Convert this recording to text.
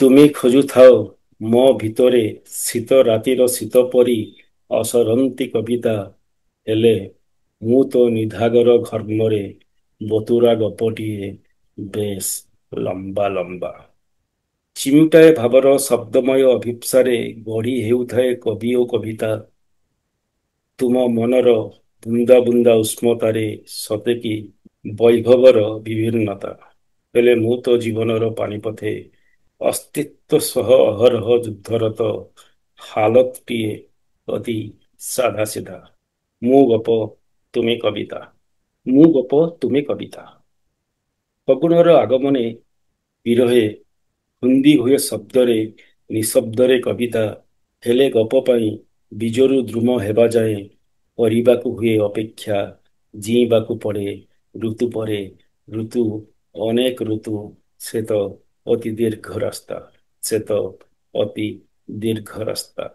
ତୁମେ ଖୋଜୁଥାଅ ମୋ ଭିତରେ ଶୀତ ରାତିର ଶୀତ ପରି ଅସରନ୍ତି କବିତା, ହେଲେ ମୁଁ ତ ନିଧାଘର ଘର୍ମରେ ବତୁରା ଗପଟିଏ ବେଶ୍ ଲମ୍ବା ଲମ୍ବା। ଚିମୁଟାଏ ଭାବର ଶବ୍ଦମୟ ଅଭୀପ୍ସାରେ ଗଢ଼ି ହେଉଥାଏ କବି ଓ କବିତା। ତୁମ ମନର ବୁନ୍ଦା ବୁନ୍ଦା ଉଷ୍ମତାରେ ସତେକି ବୈଭବର ବିଭିନ୍ନତା। ହେଲେ ମୁଁ ତ ଜୀବନର ପାଣିପଥେ ଅସ୍ତିତ୍ୱ ସହ ଅହରହ ଯୁଦ୍ଧରତ ହାଲତଟିଏ ଅତି ସାଧାସିଧା। ମୁଁ ଗପ, ତୁମେ କବିତା। ମୁଁ ଗପ, ତୁମେ କବିତା। ଫଗୁଣର ଆଗମନେ ବିରହେ ଖୁନ୍ଦି ହୁଏ ଶବ୍ଦରେ ନିଶବ୍ଦରେ କବିତା। ହେଲେ ଗପ ପାଇଁ ବୀଜରୁ ଦ୍ରୁମ ହେବା ଯାଏଁ କରିବାକୁ ହୁଏ ଅପେକ୍ଷା, ଜିଇଁବାକୁ ପଡ଼େ ଋତୁ ପରେ ଋତୁ, ଅନେକ ଋତୁ। ସେ ତ ଅତି ଦୀର୍ଘ ରାସ୍ତା, ସେ ତ ଅତି ଦୀର୍ଘ ରାସ୍ତା।